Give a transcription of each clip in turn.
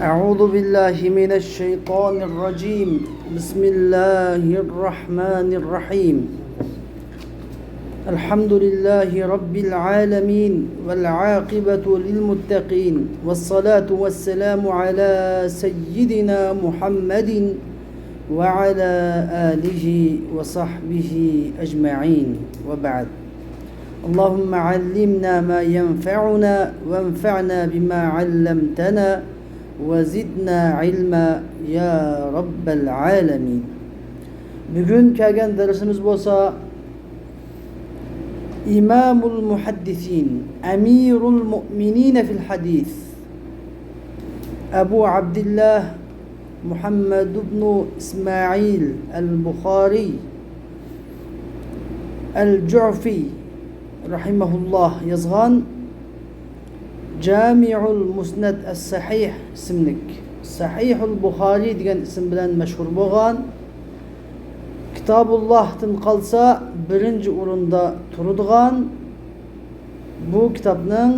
أعوذ بالله من الشيطان الرجيم. بسم الله الرحمن الرحيم. الحمد لله رب العالمين والعاقبة للمتقين والصلاة والسلام على سيدنا محمد وعلى آله وصحبه أجمعين وبعد. اللهم علمنا ما ينفعنا وانفعنا بما علمتنا وزدنا علما يا رب العالمين. Bugun kelgan darsimiz bo'lsa إمام المحدثين أمير المؤمنين في الحديث أبو عبد الله محمد بن إسماعيل البخاري الجعفي رحمه الله yozgan Jamiul Musnad as-Sahih ismlik Sahihul Buxoriy degan ism bilan mashhur bo'lgan Kitobullohdan qolsa birinchi o'rinda turadigan bu kitobning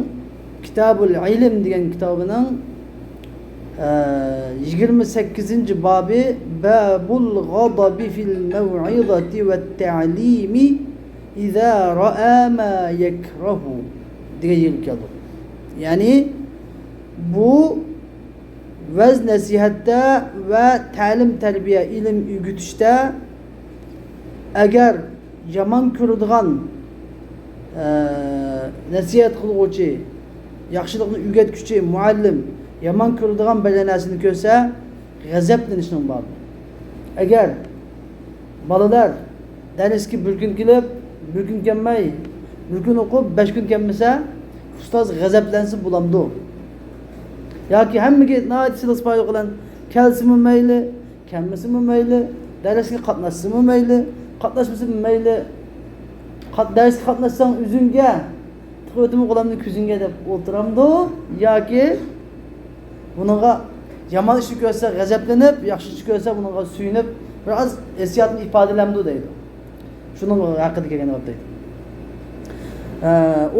Kitabul Ilm degan kitobining 28 bobi Babul G'adabi fil mav'izati vat ta'limi iza ra'a ma yakrahu degan yerga keldi. Ya'ni bu vaz nasihatda va ta'lim tarbiya ilm o'rgatishda agar yomon ko'radigan nasihat qilg'uvchi, yaxshilikni o'rgatguchi muallim yomon ko'radigan bir narsani ko'rsa g'azablanishning bobi. Agar bolalar darsga bir kun kelib, bir kun kelmay, bir kun o'qib, 5 kun kelmasa, ustoz g'azablansa bo'lamdi. Yoki hammaga nihoyat siloy qilan kelsimi mayli, kelmasimi mayli, darsga qatnashsimi mayli, qatnashmasa mayli, darsga qatnashsang o'zingga, tiqib qo'lamni ko'zingga deb o'tiramdi yoki buningga yomon ishni ko'rsa g'azablanib, yaxshi ishni ko'rsa buningga suyunib, biroz hissiyotni ifodalamdi deydi. Shuning haqida kelgan gap deydi.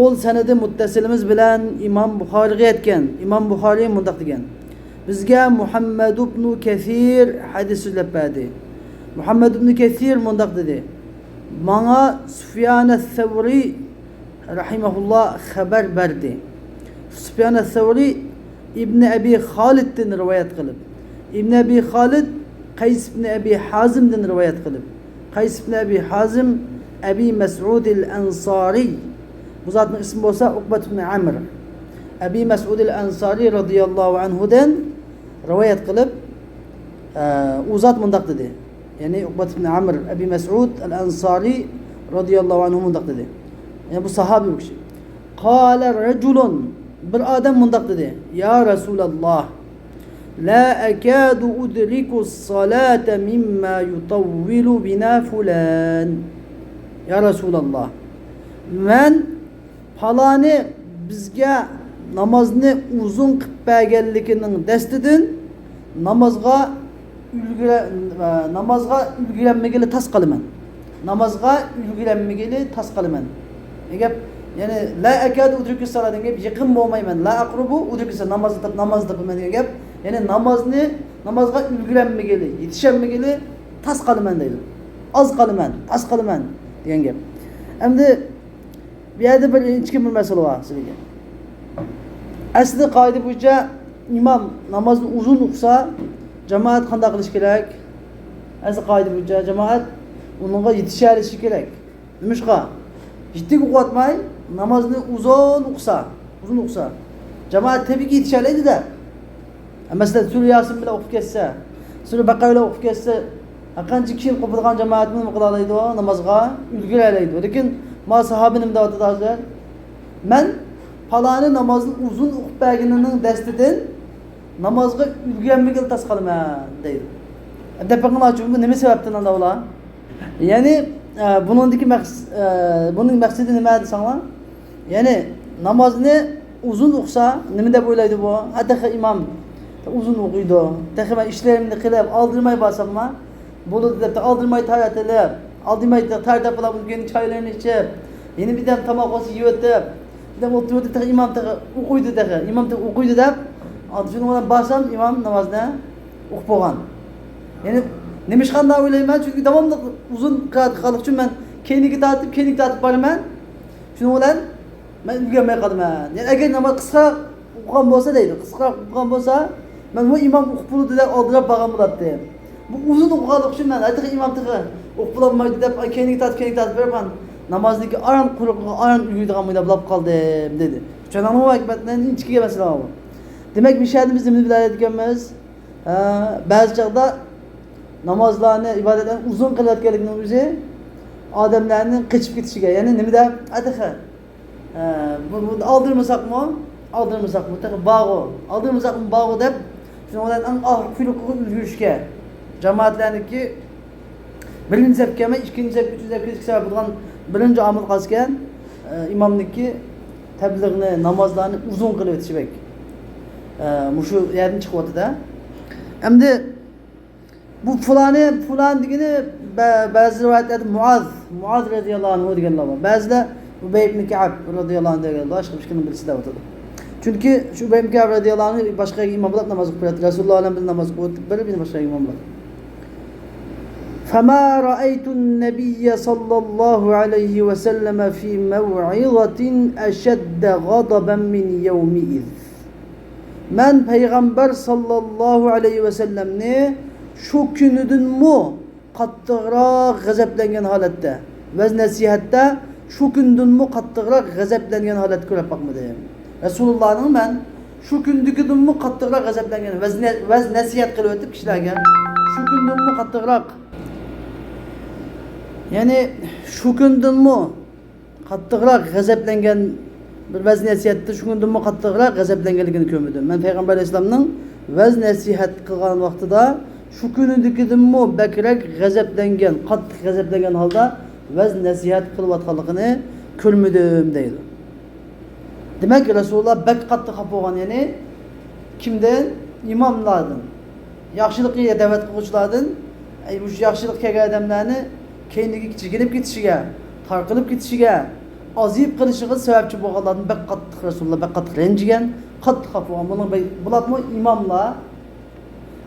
Ol sanadi muttasilimiz bilan Imom Buxoriyga aytgan. Imom Buxoriy mundaq degan: bizga Muhammad ibn Kasir hadis so'zlab berdi. Muhammad ibn Kasir mundaq dedi: Manga Sufyan as-Savri rahimahulloh xabar berdi. Sufyan as-Savri ibn Abi Xoliddan rivoyat qilib, Ibn Abi Xolid Qays ibn Abi Hazimdan rivoyat qilib, Qays ibn Abi Hazim Abi Mas'ud al-Ansariy, bu zotning ismi bo'lsa Uqbat ibn Amr, Abi Mas'ud al-Ansariy radhiyallohu anhudan rivoyat qilib, u zot mundaq dedi. Ya'ni Uqbat ibn Amr Abi Mas'ud al-Ansariy radhiyallohu anhu mundaq dedi. Ya'ni bu sahobiy bu kishi. Qala rajulun, bir odam mundaq dedi: Ya Rasululloh, la akadu udriku as-salata mimma yutawwilu bina fulan. Ya Rasululloh, men palani bizga namozni uzun qilib berganligining dastidan namozga ulguranmagili tas qolaman. Namozga ulguranmagili tas qolaman. Gap, ya'ni la akadu udriku salat degan gap yaqin bo'lmayman. La aqrubu udriku salat, namozni tap, namozni topaman degan gap, ya'ni namozga ulguranmagili, yetisholmagili tas qolaman deydi. Oz qolaman, tas qolaman degan gap. Endi bu yerda bir inchki bir masala bor sizlarga. Asli qoida bo'yicha imom namozni uzun o'qisa, jamoat qanday qilish kerak? Asli qoida bo'yicha jamoat uningga yetisha olishi kerak. Nimishqa? Jiddiy o'qiyotmay namozni uzun o'qisa, uzun o'qisa, jamoat tabiiyki yetisha oladi-da. Masalan, sura Yasin bilan o'qib ketsa, sura Baqara bilan o'qib ketsa, qancha kishi o'qiydigan jamoat nima qila oladi? Namozga ulgura oladi. Lekin ma sahobi nima deyapti hozir? Men paloni namozni uzun o'qib berganining dastidan namozga ulgurolmagani tas qolaman deydi. Deb baqinglar, bu nima sababdan unda ular? Ya'ni buningdagi buning maqsadi nima desanglar? Ya'ni namozni uzun o'qisa nima deb o'ylaydi bu? Hatto imom uzun o'qiydi. Taxi men ishlarimni qilib oldirmay borsamma bo'ladi deb oldirmay taratilib, oldirmay tartib qilib undan choylarni ichib, yana bir dam tomoq olsa yeb o'tib, bir dam o'tirib o'tib imom o'qiydi, imom o'qiydi deb Şuning bilan borsam, imom namozni o'qib bo'lgan. Ya'ni nima qanday o'ylayman, chunki davomli uzun qiroat qilganlik uchun man keyingi tortib, keyingi tortib boraman. Shuning bilan man ulgurmay qolaman. Ya'ni agar namoz qisqa o'qigan bo'lsa deydi, qisqa o'qigan bo'lsa, man bu imom o'qib bo'ldi deb oldirab borgan bo'ladi. Bu uzun o'qiganlik uchun man aytiq imom tig'i o'qib bo'lolmaydi deb keyingi tortib, keyingi tortib boraman. Namozniki aron quruq, aron uyuydigan bo'lib qoldim dedi. Inchkiga masala bu. Demak, biz nima bilar ekanmiz? Ba'zi chog'da namozlarni, ibodatlarni uzun qilayotganlikning o'zi odamlarning qochib ketishiga, ya'ni nimada atiqa bu oldirmasakmi, oldirmasakmi, bog'u, oldirmasakmi bog'u deb shuning bilan eng oxirgi quyruqqa ulgurishga jamoatlarniki birinchi safga emas, ikkinchi saf, uchinchi safga ketishga sabab bo'lgan birinchi omil qolgan imomniki tabliğni, namozlarni uzun qilib o'tishi bek. Shu yerdan chiqyapti-da. Endi bu fulani, fulan degani ba'zi rivoyatlarda Muaz radhiyallohu anhu deganlar bor. Ba'zilar Ubay ibn Ka'b radhiyallohu anhu deganlar, boshqa hech kimning bilsa deb o'tadi. Chunki shu Ubay ibn Ka'b radhiyallohu anhu boshqa imom bilan namoz o'qib beradi. Rasululloh bilan bir namoz o'qib berib, bir boshqa imom bilan. فما رأيت النبي صلى الله عليه وسلم في موعظة أشد غضبا من يومئذ. من پیغمبر صلى الله عليه وسلم ne şu günüdün mu qattiqroq g'azablangan holatda va nasihatda shu kundunmu qattiqroq g'azablangan holatda ko'rib boqmadim. Rasulullohning man shu kundagidinmi qattiqroq g'azablangan va nasihat qilib o'tib kishilarga shu kundunmu qattiqroq, ya'ni shu kundunmu qattiqroq g'azablangan bir vaz nasihatda shu kundunmu qattiqroq g'azablanganligini ko'rmadim. Man payg'ambar alayhissalomning vaz nasihat qilgan vaqtida shu kunidagidinmu bakrak g'azablangan, qattiq g'azablangan holda vaz nasihat qilayotganligini ko'rmadim deydi. Demak, Rasululloh bak qattiq xafa bo'lgan, ya'ni kimdan? Imomlardan, yaxshilikka da'vat qiluvchilardan, bu yaxshilik kelgan odamlarni keyingi chekinib ketishiga, tarqilib ketishiga, aziyb qilishiga sababchi bo'lganlardan bak qattiq Rasululloh bak qattiq ranjigan, qattiq xafa bo'lgan. Bularmi imomlar,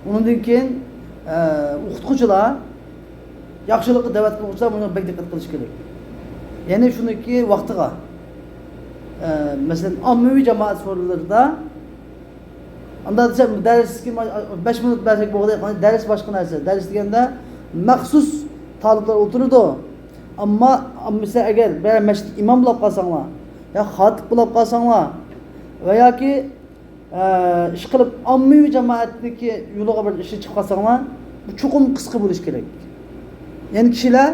undan keyin o'qituvchilar, yaxshilikka da'vat qiluvchilar buni bak diqqat qilish kerak. Ya'ni shuniki vaqtiga, masalan, ommaviy jamoat so'rinlarida unda desam darsga 5 minut bersak bo'ladi, dars boshqa narsa. Dars deganda maxsus taliblar o'tiradi. Ammo mesela agar bir masjid imom bo'lib qolsanglar, yo xotib bo'lib qolsanglar va yoki ish qilib ommaviy jamoatniki yo'liga bir ishi chiqib qolsanglar, bu chuqur qisqa bo'lishi kerak. Ya'ni kishilar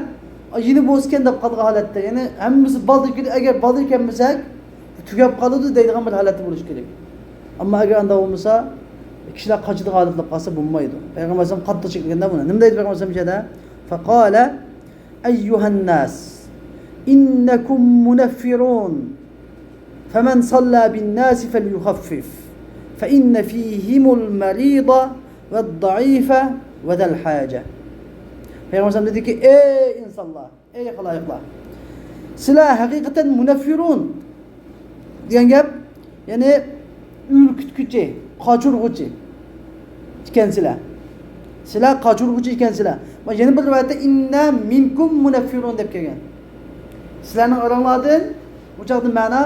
yeni bo'lsin deb qolgan holatda, ya'ni hammasi baldir agar baldir kelmasak tugab qoladi deydigan bir holatda bo'lishi kerak. Ammo agar unda bo'lmasa, kishilar qochadigan holatda qolsa bo'lmaydi. Payg'ambar alayhisalom qattiq cheklaganda buni. Nima deydi payg'ambar alayhisalom yerda? Faqala ayyuhan nas innakum munaffirun faman salla bin nas falyukhaffif fa inna fihimul marida va'd-da'ifa va zal haja. Payg'ambar alayhisalom dediki, ey insonlar, ey xaloyiqlar, sizlar haqiqatan munaffirun degan gap, ya'ni ürkütgüçi, qochirg'uchi ekansizlar. Sizlar qochirg'uchi ekansizlar. Yana bir rivoyatda inna minkum munaffirun deb kelgan. Sizlarning oranglardan, bu chaqda ma'no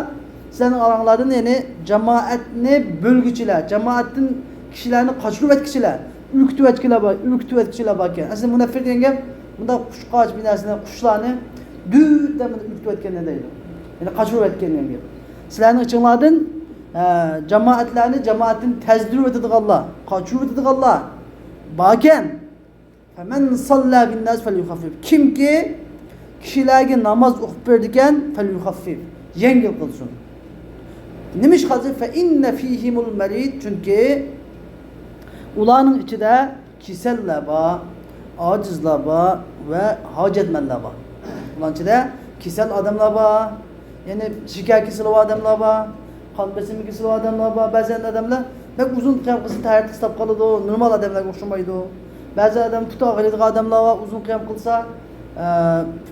sizlarning oranglardan, ya'ni jamoatni bo'lguchilar, jamoatdan kishilarni qochirib o'tkizchilar, ürkütib o'tkizchilar bor, ürkütib o'tkizchilar bor ekan. Aslida munaffir degan gap bunda qushqoch bir narsani, qushlarni duddan ürkütib o'tgandan deydi. Ya'ni qochirib o'tgan degan gap. Sizlarning ichinglardan jamoatlarni jamoatdan tazdirib o'tadiganlar, qochirib o'tadiganlar bor ekan. Faman salla bin nas falyukhaffif. Kimki kishilarga namoz o'qib berdi ekan, falyukhaffif, yengil qilsin. Nima ish qilsa, fa inna fihimul marid, chunki ularning ichida kasallar bor, ojizlar bor va hojatmandlar bor. Ularning ichida kasal odamlar bor, ya'ni shakar kasali odamlar bor, qon bosimi kasali odamlar bor. Ba'zan odamlar bak uzun qiyam qilsa tarat qistab qoladi, normal odamlarga o'xshamaydi. Ba'zi odam puti og'riydigan odamlar bor, uzun qiyam qilsa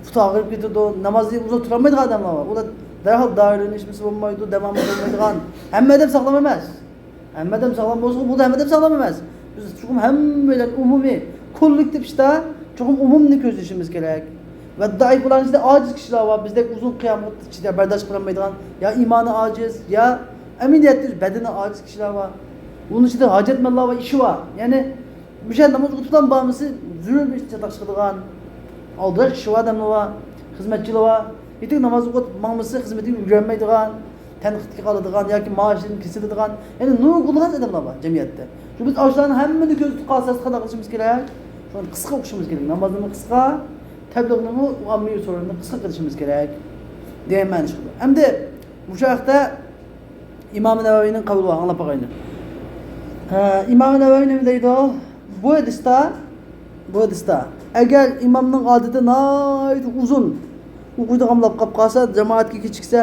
puti og'rib ketadi, namozni uzoq turolmaydigan odamlar bor. Ular darhol dorilanishmasi bo'lmaydi, davomi bo'lmaydigan. Hamma odam sog'lom emas. Hamma odam sog'lom bo'lsa, bu da hamma odam sog'lom emas. Biz chuqur hammalar umumiy kollektiv ishda chuqur umumni ko'zlashimiz kerak. Va zaif ularning ichida ojiz kishilar bor, bizdek uzun qiyomat ichida bardosh qilolmaydigan, yo iymoni ojiz, yo amaliyotda badani ojiz kishilar bor. Uning ichida hojatmanlar va ishi bor. Ya'ni o'sha namoz o'qib bormisi, zurur bir chatoq chiqadigan, oldirash kishi bor, odamlar bor, xizmatchilar bor. Yetuk namoz o'qib mangmisi xizmatiga ulgurmaydigan, tanqidga qoladigan yoki maoshidan kesiladigan, ya'ni nurg'ulg'an odamlar bor jamiyatda. Shu biz shularni hammani ko'z tutib qolsak qanday qilishimiz kerak? Shuni qisqa o'qishimiz kerak. Namozni qisqa, tabliğni ommaviy so'rini qisqa qilishimiz kerak degan ma'no chiqdi. Endi bu haqda Imom Navaviyning qavli bor, anglab qo'yinglar. Imom Navaviy nima deydi? Bu hadisda agar imomning odati nihoyat uzun o'qiydigan bo'lib qolib qolsa, jamoatga kechiksa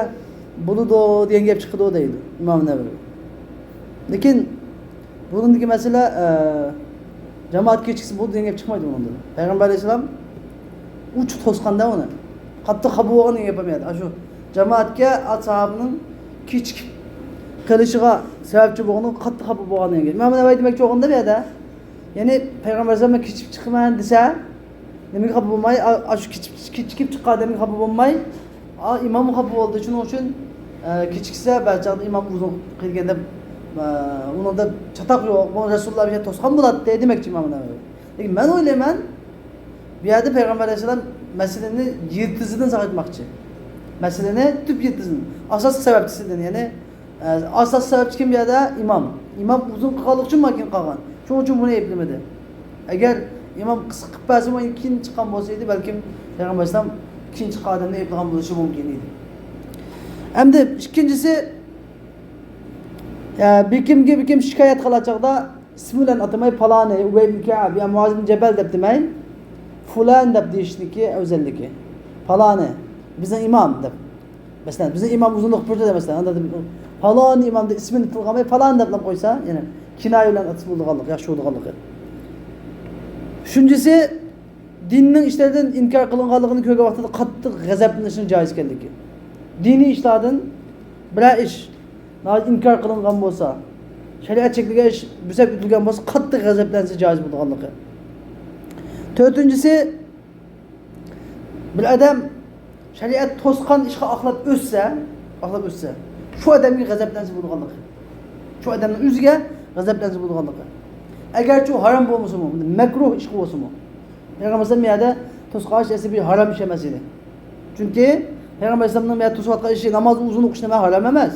bo'ladi degan gap chiqadi deydi Imom Navaviy. Lekin buningdagi masala jamoat kechiksa bo'ldi degan gap chiqmaydi bundan. Payg'ambar alayhissalom uch to'sqanda uni qattiq xafa bo'lgan degan gap bo'lmaydi. Shu jamoatga sahobaning kechikib qilishiga sababchi bo'lgan, qattiq xafa bo'lgan degan gap. Imom Navaviy demakchi bo'lganda bu yerda, ya'ni payg'ambar alayhissalom kechikib chiqman desa, nimaga xafa bo'lmay, shu kechikib chiqqan odamga xafa bo'lmay, imom xafa bo'ldi. Shuning uchun kechiksa ba'zi chaqda imom uzun qilganda unda chatoq yo'q, bu Rasululloh bilan to'sqan bo'ladi demakchi Imom Navaviy. Lekin men o'ylayman, bu yerda payg'ambar alayhissalom masalani yildizidan saqlatmoqchi. Masalani tub yildizidan, asosiy sababchisidan, ya'ni asosiy sababchi kim bu yerda? Imom. Imom uzun qilganlik uchun makin qolgan. Shuning uchun buni ayblamadi. Agar imom qisqa qilib bersa, keyin chiqqan bo'lsa edi, balkim payg'ambar alayhissalom keyin chiqqan odamni ayblagan bo'lishi mumkin edi. Endi ikkinchisi, bir kimga bir kim shikoyat qilachaqda ismi bilan atamay faloni, Ubay ibn Ka'b yo Muaz ibn Jabal deb demay, fulan deb deyishniki afzalligi. Faloni bizning imom deb. Masalan, bizning imom uzunliq burda masalan, unda faloni imom deb ismini tilg'amay falon deb qo'ysa, ya'ni kinoya bilan atib bo'lganlik, yaxshi bo'lganligi. Uchinchisi, dinning ishlaridan inkor qilinganligini ko'rgan vaqtida qattiq g'azablanishning joiz ekanligi. Diniy ishlardan biror ish inkor qilingan bo'lsa, shariat cheklagan ish busab o'tilgan bo'lsa, qattiq g'azablansa joiz bo'lganligi. To'rtinchisi, bir odam shariat to'sqan ishga oqlab o'tsa, shu odamga g'azablansa bo'lganligi. Shu odamning o'ziga g'azablansa bo'lganligi. Agarchi u harom bo'lmasa-mu, makruh ish bo'lsa-mu. Payg'ambar alayhissalom bu yerda to'sqan ish esa bir harom ish emas edi. Chunki Payg'ambar alayhissalomning bu yerda to'sayotgan ishi namoz uzun o'qish nima harom emas.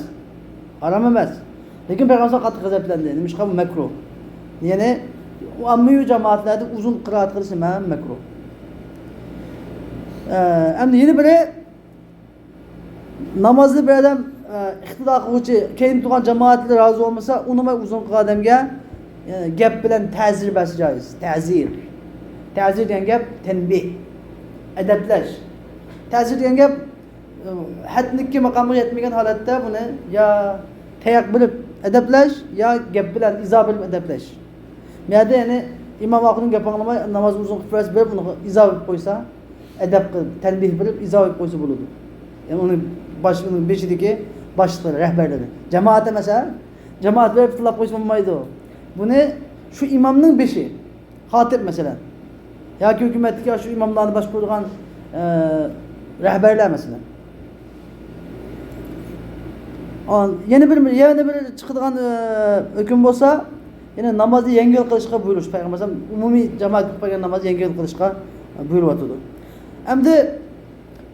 Harom emas. Lekin payg'ambar qattiq g'azablandi. Nima ishqa bu makruh. Ya'ni ommaviy jamoatlarda uzun qiroat qilish nima makruh. Endi yana biri namozni bir odam iqtido qiluvchi keyin turgan jamoatlar rozi bo'lmasa, uni uzun qilgan odamga gap bilan ta'zir berish joiz. Ta'zir. Ta'zir degan gap tanbih, adablash. Ta'zir degan gap hadnikki maqomga yetmagan holatda buni yo tayoq bilib adablash, yo gap bilan izo bilib adablash. Bu yerda ya'ni imom oxirning gapini anglamay namoz uzun qilib bersa, buni izo bilib qo'ysa, adab qilib, tanbih bilib izo bilib qo'ysa bo'ladi. Ya'ni uni boshini beshidagi boshliqlar, rahbarlari. Jamoat emas, jamoat berib tilab qo'ysa bo'lmaydi. Buni shu imomning beshi, xotib masalan, yoki hukumatga shu imomlarni boshqargan rahbarlar masalan. Yana bir chiqadigan hukm bo'lsa, yana namozni yengil qilishga buyurish. Payg'ambar alayhisalom umumiy jamoat qilib qo'ygan namozni yengil qilishga buyuryotdi. Endi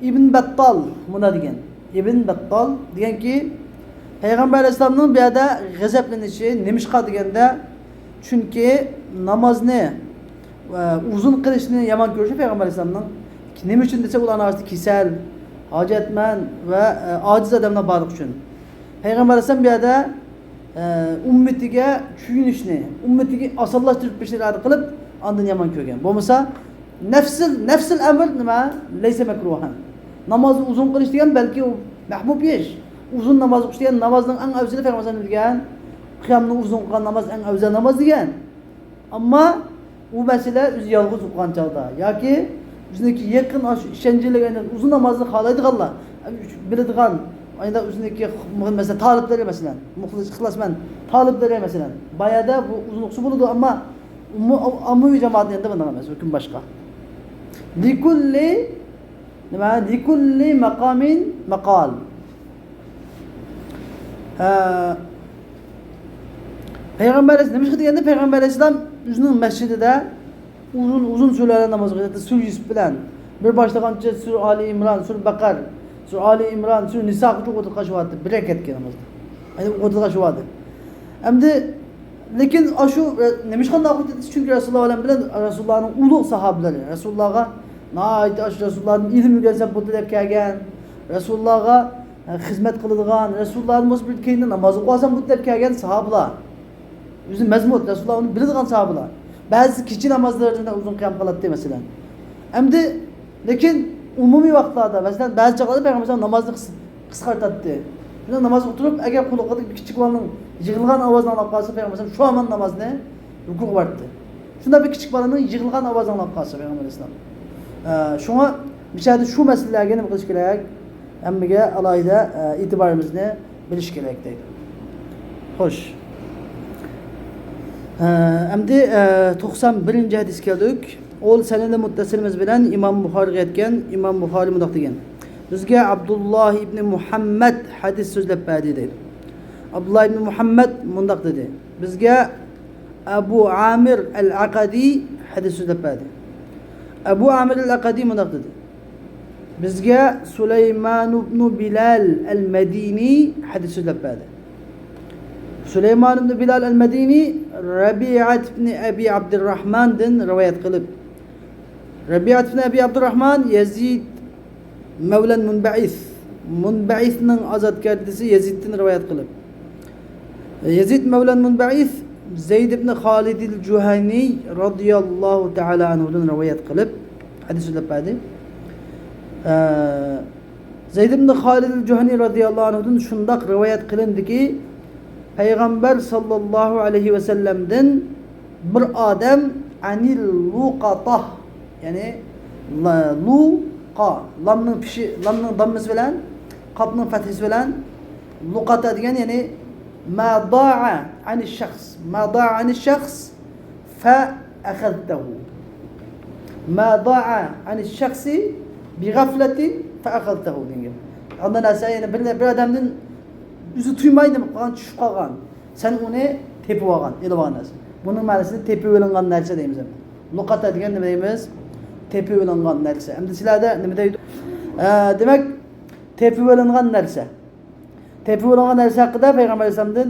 Ibn Battol buna degan. Ibn Battol deganki, Payg'ambar alayhissalomning bu yerda g'azablanishi nimishqa deganda, chunki namozni uzun qilishni yomon ko'rishi Payg'ambar alayhissalomning. Nima uchun desa, ularning orasida kasal, hojatman va ojiz odamlar borligi uchun. Payg'ambar alayhissalom bu yerda ummatiga kuyinishni, ummatiga osonlashtirib berishni irada qilib, ondan yomon ko'rgan. Bo'lmasa nafsil amr nima? Laysa makruhan. Namozni uzun qilish degan balki u mahbub ish. Uzun namoz o'qish degan namozning eng afzali Payg'ambar alayhissalom degan, qiyomni uzun qilgan namoz eng afzal namoz degan. Ammo u masala o'zi yolg'iz o'qigan chog'da yoki bizniki yaqin ishonchli uzun namozni xohlaydiganlar, biladigan Ayda o'ziniki masalan toliblari masalan muxlis ixlosmand toliblari masalan bayada bu uzun o'qisa bo'ladi, ammo ommaviy jamoatni endi bunday emas, hukm boshqa. Likulli nima? Likulli maqomin maqol. Payg'ambar nima deganda Payg'ambar alayhissalom o'zining masjidida uzun uzun suralar namoz o'qiydi. Sur Yusuf bilan bir boshlagancha Sur Ali Imron, Sur Baqar, Sur Ali Imron, Sur Niso o'qiyotdi bir rakatga namozda. Ya'ni o'qiyotdi. Endi lekin shu nima qanday o'qiydi? Chunki Rasululloh bilan Rasulullohning ulug' sahobalari Rasulullohga nihoyat Rasulullohning ilm o'rgansa bo'ldi deb kelgan, Rasulullohga xizmat qiladigan, Rasulullohning bo'lsa bir keyin namoz o'qisam bo'ldi deb kelgan sahobalar. O'zi mazmut Rasululloh uni biladigan sahobalar. Ba'zi kecha namozlarida uzun qiyam qiladi masalan. Endi lekin umumiy vaqtlarda masalan ba'zi chog'larda payg'ambar namozni qisqartirdi. Shunda namoz o'tirib agar quloqqa bir kichik bolaning yig'ilgan ovozini anglab qolsa payg'ambar shu amon namozni rukuga bordi. Shunda bir kichik bolaning yig'ilgan ovozini anglab qolsa payg'ambar alayhissalom. Shunga mishalda shu masalalarga nima qilish kerak? Hammaga alohida e'tiborimizni bilish kerak deydi. Xo'sh. Endi 91 hadis keldik. Ol sanadi muttasilimiz bilan Imom Buxoriyga aytgan, Imom Buxoriy mundoq degan. Bizga Abdulloh ibn Muhammad hadis so'zlab berdi deydi. Abdulloh ibn Muhammad mundoq dedi. Bizga Abu Amir al-Aqadi hadis so'zlab berdi. Abu Amir al-Aqadi mundoq dedi. Bizga Sulaymon ibn Bilal al-Madini hadis so'zlab berdi. Sulaymon ibn Bilal al-Madini Rabi'at ibn Abi Abdurrahmandan rivoyat qilib, Rabi'at ibn Abi Abdurrahman Yazid Mavlan Munba'is, Munba'isning ozod kardisi Yaziddan rivoyat qilib, Yazid Mavlan Munba'is Zayd ibn Xolid al-Juhani radhiyallohu ta'ala anhudan rivoyat qilib hadis so'zlab berdi. Zayd ibn Xolid al-Juhani radhiyallohu anhudan shundoq rivoyat qilindiki, Payg'ambar sallallohu alayhi va sallamdan bir odam anil luqata, ya'ni luqa, lamning pishi, lamning dammisi bilan qopning fathisi bilan luqata degan, ya'ni ma da'a ani shakhs, ma da'a ani shakhs fa akhadtahu, ma da'a ani shakhsi bi ghaflatin fa akhadtahu degan. Ondan narsa, ya'ni bir odamning o'zi tuymay nima qilgan, tushib qolgan, sen uni tepib olgan, elib olgan narsa. Buning ma'nosini tepib olingan narsa deymiz. Luqata degan nima deymiz? Tepib olingan narsa. Endi sizlarda nima deydi? Demak, tepib olingan narsa. Tepib olingan narsa haqida Payg'ambar alayhisalomdan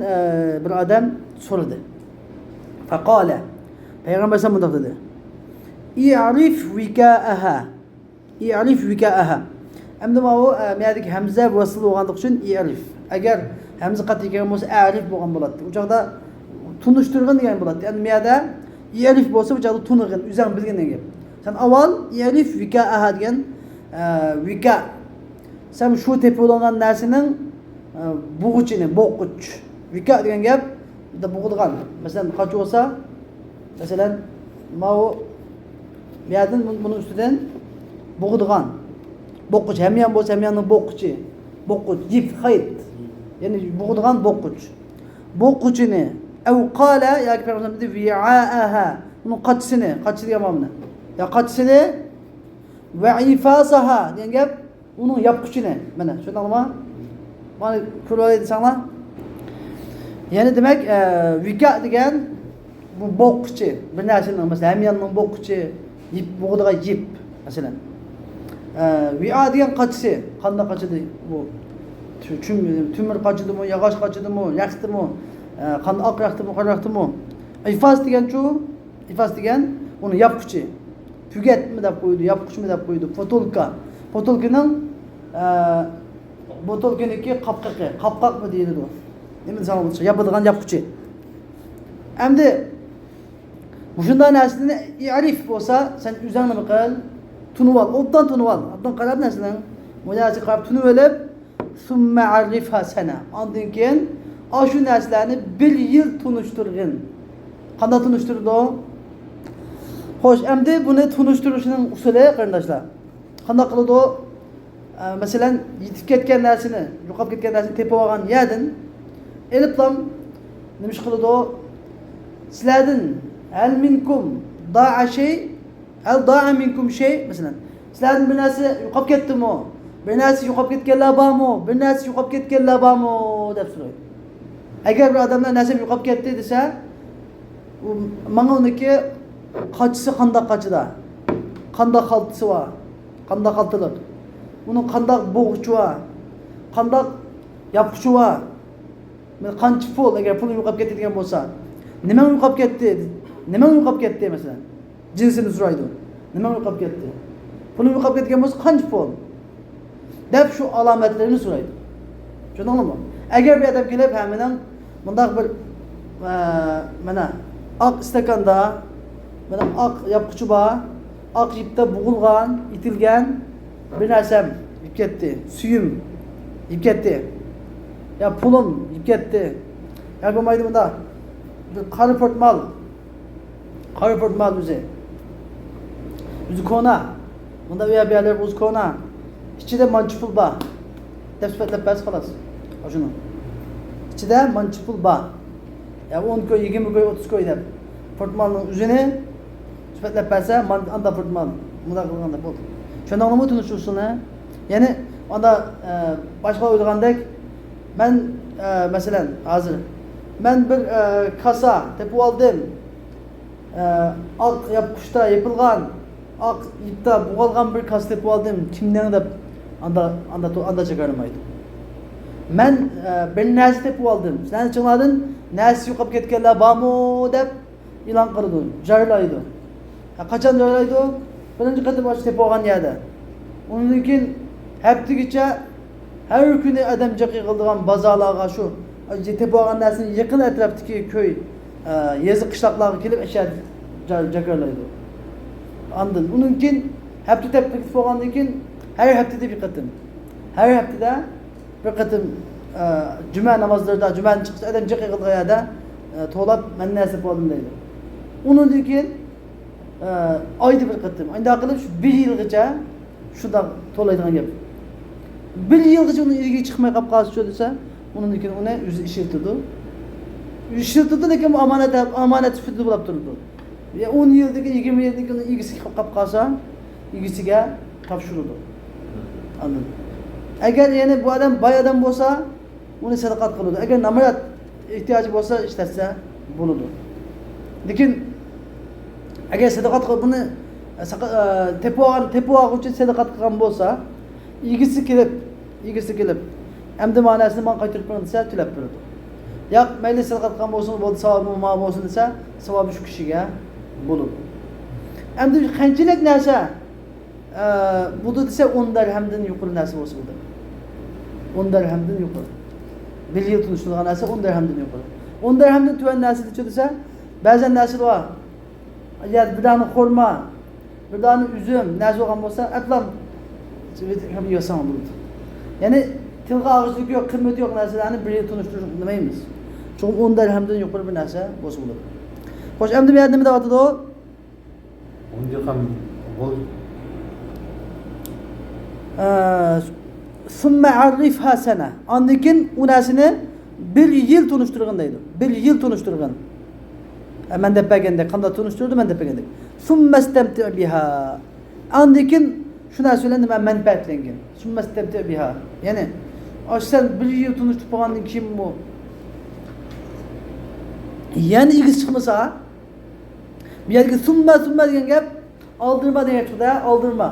bir odam so'radi. Faqala. Payg'ambar alayhisalom bundoq dedi. I'rif vikaaha. I'rif vikaaha. Endi bu miyadagi hamza vasl bo'lganligi uchun i'rif. Agar hamza qat'iy kelgan bo'lsa, a'rif bo'lgan bo'ladi. U chog'da tunishtirgin degan bo'ladi. Endi miyada i'rif bo'lsa, u chog'da tunig'in, o'zing bilgin degan gap. Sen avval i'rif vikaaha degan, vika. Sen shu tepib olingan narsaning bo'g'ichini, bo'qich. Vika degan gap bitta bo'g'ilgan. Masalan, qoch bo'lsa, masalan, mau miyadan buni ustidan bo'g'ilgan. Bo'qich, hamyon bo'lsa, hamyonning bo'qichi. Bo'qich, yip, xayt. Ya'ni bo'g'ilgan bo'qich. Bo'qichini av qala yoki payg'ambar dedi vi'aaha. Uni qochisini, qochishi degan ma'no. Ya qochisini va ifasaha degan gap uning yopqichini. Mana shundaqmi? Mana ko'rib olay desanglar. Ya'ni demak, vika degan bu bo'qqichi, bir narsaning, masalan, hamyonning bo'qqichi, yip, bo'g'ilgan yip, masalan. Via degan qochisi, qanday qochadi bu? Tumir qochadimi, yog'och qochadimi, raqsdimi, qanday oq raqsdimi, qora raqsdimi? Ifos degan-chu, ifos degan uni yopqichi. Tugatmi deb qo'ydi, yopqichmi deb qo'ydi. Fotolka. Fotolkaning, botolkaniki qopqoqi, qopqoqmi deyiladi u. Nima desam bo'lsa, yopadigan yopqichi. Endi shunday narsani i'rif bo'lsa, sen o'zing nima qil? Tunib ol, obdan tunib ol. Obdan qarab narsaning mujahidga qarab tunib olib, summa arifha sana. Ondan keyin shu narsalarni bir yil tunishtirgin. Qanday tunishtirdi u? Xo'sh, endi buni tunishtirishning usuli qarindoshlar. Qanday qiladi u? Masalan, yetib ketgan narsani, yo'qolib ketgan narsani tepib olgan yerdan eliblam nima ish qiladi? Sizlardan hal minkum da'a shay, hal da'a minkum shay, masalan, sizlardan bir narsa yo'qolib ketdimi? Bir narsa yo'qolib ketganlar bormi? Bir narsa yo'qolib ketganlar bormi deb so'raydi. Agar bir odamlar narsam yo'qolib ketdi desa, u manga uniki qochisi qandoq qochida, qandoq xaltisi bor, qandoq xaltiliq, uni qandoq bo'g'ichi bor, qandoq yopquchi bor, qancha pul, agar pul yo'qolib ketadigan bo'lsa, nima yo'qolib ketdi, nima yo'qolib ketdi masalan, jinsini so'raydi, nima yo'qolib ketdi, puli yo'qolib ketgan bo'lsa qancha pul deb shu alomatlarni so'raydi. Tushundingmi? Agar bir odam kelib, ha, mening bundoq bir mana oq stakanda mana oq yopquchi bor, oq ipda bo'g'ilgan, itilgan bir narsam yeb ketdi, suyum yeb ketdi, ya pulim yeb ketdi, ya bo'lmaydi bunda bir qora portmal, qora portmal o'zi o'zi kona, bunda u yer bu yerlar o'zi kona, ichida mancha pul bor deb sifatlab bersa xolos. Shuni ichida mancha pul bor, ya 10 ko'y, 20 ko'y, 30 ko'y deb portmalning o'zini sifatlab bersa, anda portmal bunday qilganda bo'ldi. Tushundingmi tunish usulini? Ya'ni anda boshqa o'ylagandek, man masalan hozir man bir kassa tepib oldim, oq yopquchda yopilgan, oq ipda bo'g'ilgan bir kassa tepib oldim, kimdan deb anda anda anda chiqarmaydi. Man bir narsa tepib oldim, sizlarni ichinglardan narsa yo'qolib ketganlar bormi deb e'lon qiladi, joylaydi. Qachon joylaydi? Birinchi qatim och tepib olgan yerda. Undan keyin haftagacha har kuni odam jiq yig'iladigan bozorlarga shu tepib olgan narsani yaqin atrofdagi ko'y, yezi qishloqlarga kelib jakarlaydi. Ondan undan keyin hafta tepib olgandan keyin har haftada bir qatim, har haftada bir qatim juma namozlarida, jumani chiqish odam jiq yig'ilgan yerda to'lab man narsa oldim deydi. Undan keyin oyda bir qatim. Unday qilib shu bir yilgacha shundoq to'laydigan gap. Bir yilgacha uni ilgi chiqmay qolib qolsa shu desa, undan keyin uni o'zi ishlatadi. Ishlatadi, lekin bu omonat, omonat sifatida bo'lib turadi. Ya 10 yildan keyin, 20 yildan keyin uni egisiga qolib qolsa, egisiga topshiradi. Anladın. Agar yana bu odam boy odam bo'lsa, uni sadaqat qiladi. Agar namoyat ehtiyoji bo'lsa, ishlatsa bo'ladi. Lekin agar sadaqat qilib buni tepib olgan, tepib olgan uchun sadaqat qilgan bo'lsa, egisi kelib, egisi kelib, endi ma'nosini man qaytarib beraman desa, to'lab beradi. Yo'q, mayli sadaqat qilgan bo'lsin, bo'ldi, savobi ma bo'lsin desa, savobi shu kishiga bo'ladi. Endi qanchalik narsa bu desa 10 dirhamdan yuqori narsa bo'lsa bo'ladi. 10 dirhamdan yuqori. Bir yil tunishtirgan narsa 10 dirhamdan yuqori. 10 dirhamdan tuvan narsa desa, ba'zan narsa bor. Ya bir dona xurmo, bir dona uzum narsa bo'lgan bo'lsa, atlam yesang bo'ladi. Ya'ni tilga og'izlik yo'q, qiymati yo'q narsalarni bir yil tunishtirish demaymiz. Chunki 10 dirhamdan yuqori bir narsa bo'lsa bo'ladi. Xo'sh, endi bu yerda nima deyapti u? 10 dirham bo'l. Summa arifha sana. Ondan keyin u narsani bir yil tunishtirgin deydi. Bir yil tunishtirgin. Man deb bergandek, qanday tunishtirdi, man deb bergandek. Summa istamti biha. Ondan keyin shu narsa bilan nima manfaatlangan. Summa istamti biha. Ya'ni sen bir yil tunishtirib bo'lgandan keyin bu yana egisi chiqmasa, bu yerga summa summa degan gap oldirma degan chiqdi, oldirma.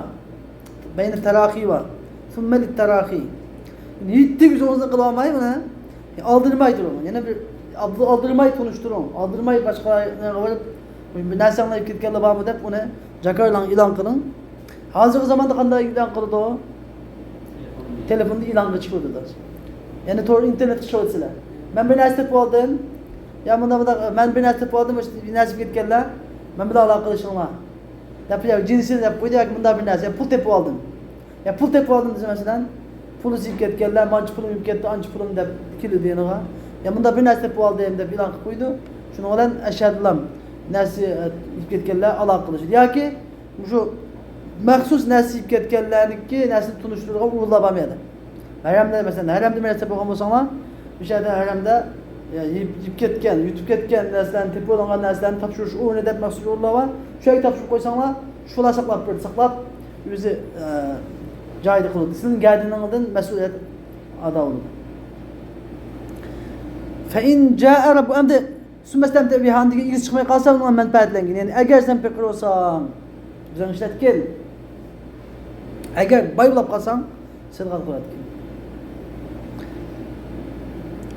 Bayni taraxiy bor. Summa lit taraxiy. Yetti o'zini qila olmay buni oldirmay turing. Yana bir oldirmay tunishtiring. Oldirmay boshqalarga borib bir narsani olib ketganlar bormi deb uni jakarlan e'lon qiling. Hozirgi zamonda qanday e'lon qiladi u? Telefonda e'longa chiqadi. Ya'ni to'g'ri internetga chiqyapsizlar. Men bir narsa topib oldim. Ya bunda bunda men bir narsa topib oldim, bir narsa ketganlar. Men bilan aloqa qilishinglar. Deb ya jinsini deb qo'ydi, yoki bunda bir narsa, ya pul topib oldim. Ya pul topib oldim desa masalan, puli yeb ketganlar, mancha pulim yeb ketdi, ancha pulim deb keldi yoniga. Ya bunda bir narsa topib oldim deb e'lon qilib qo'ydi. Shuning bilan ashadlam narsa yeb ketganlar aloqa qilishdi. Yoki shu Maxsus narsa yeb ketganlarniki narsani tunishtiradigan o'rinlar bormi edi? Haramda masalan, haramda bir narsa bo'lgan bo'lsanglar, o'sha yerda haramda yeb ketgan, yutib ketgan narsalarni, tepib olingan narsalarni topshirish o'rni deb maxsus o'rinlar bor. Shu yerga topshirib qo'ysanglar, shular saqlab berdi, saqlab o'zi joyida qiladi. Sizning gardiningizdan mas'uliyat ado bo'ladi. Fa in jaa rabbu endi sumasdan bihandiga egisi chiqmay qolsa, undan manfaatlangan. Ya'ni agar sen piqir bo'lsang, bizani ishlatgin. Agar boy bo'lib qolsang, sadaqa qiladi.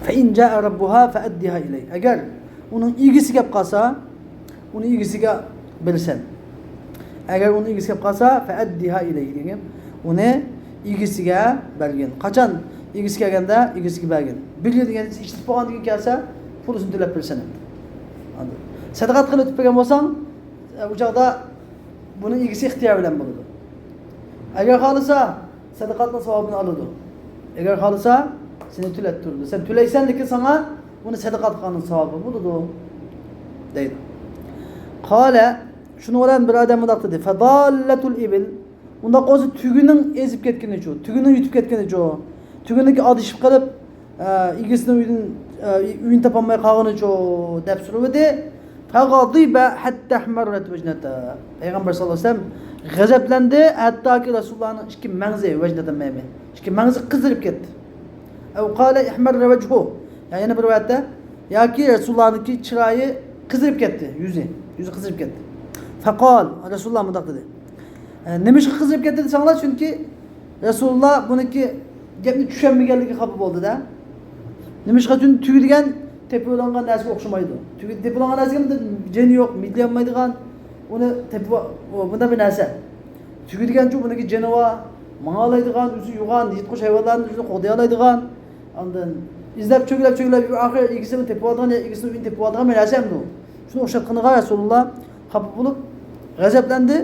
Fa in jaa rabbuha fa addiha ilay. Agar uning egisi kelib qolsa, uni egisiga bilsin. Agar uni egisi kelib qolsa, fa addiha ilay degan, uni egisiga bergin. Qachon egisi kelganda egisiga bergin. Bir yil degan ishlatib bo'lgandan keyin kelsa, pulisini to'lab bersin. Sadaqa qilib o'tib bergan bo'lsang, u chog'da buni egisi ixtiyor bilan bo'ladi. Agar xohlasa, sadaqatning savobini oladi. Agar xohlasa, seni to'lattirdi. Sen to'laysan, lekin sana buni sadaqa qilganning savobi bo'ladi deydi. Qala shuni bilan bir odam bundoq dedi. Fadallatul ibil. Undaq bo'lsa tugining ezib ketgani shu, tugining yutib ketgani shu, tuginiki adishib qilib, egisini uydan uyini topolmay qolgani shu deb so'radi. Fag'adiba hatta ihmarrat vajnata. Payg'ambar sallallohu alayhi vasallam g'azablandi, hattoki Rasulullohning ikki mangzi vajnata maymi, ikki mangzi qizirib ketdi. Aw qala ihmarra vajhu. Yani yana bir rivoyatda yoki Rasulullohniki chiroyi qizirib ketdi, yuzi qizirib ketdi. Faqol Rasululloh bundoq dedi. Nima ishga qizirib ketdi desanglar, chunki Rasululloh buniki gapni tushunmaganligi xafa bo'ldi-da. Nima ishga tugadigan tepilangan narsaga o'xshamaydi. Tepilangan narsaga jini yo'q, midlanmaydigan, uni tepib bunda bir narsa. Tugadigan chu buniki jini bor, manga oladigan, o'zi yo'g'on, yirtqich hayvonlarni o'zini qo'g'day oladigan. Ondan izlab cho'klab cho'klab oxiri egisini tepib oladigan, egisini uyini tepib oladigan bir narsa bu. Shuni o'xshatganiga Rasululloh xafa bo'lib g'azablandi.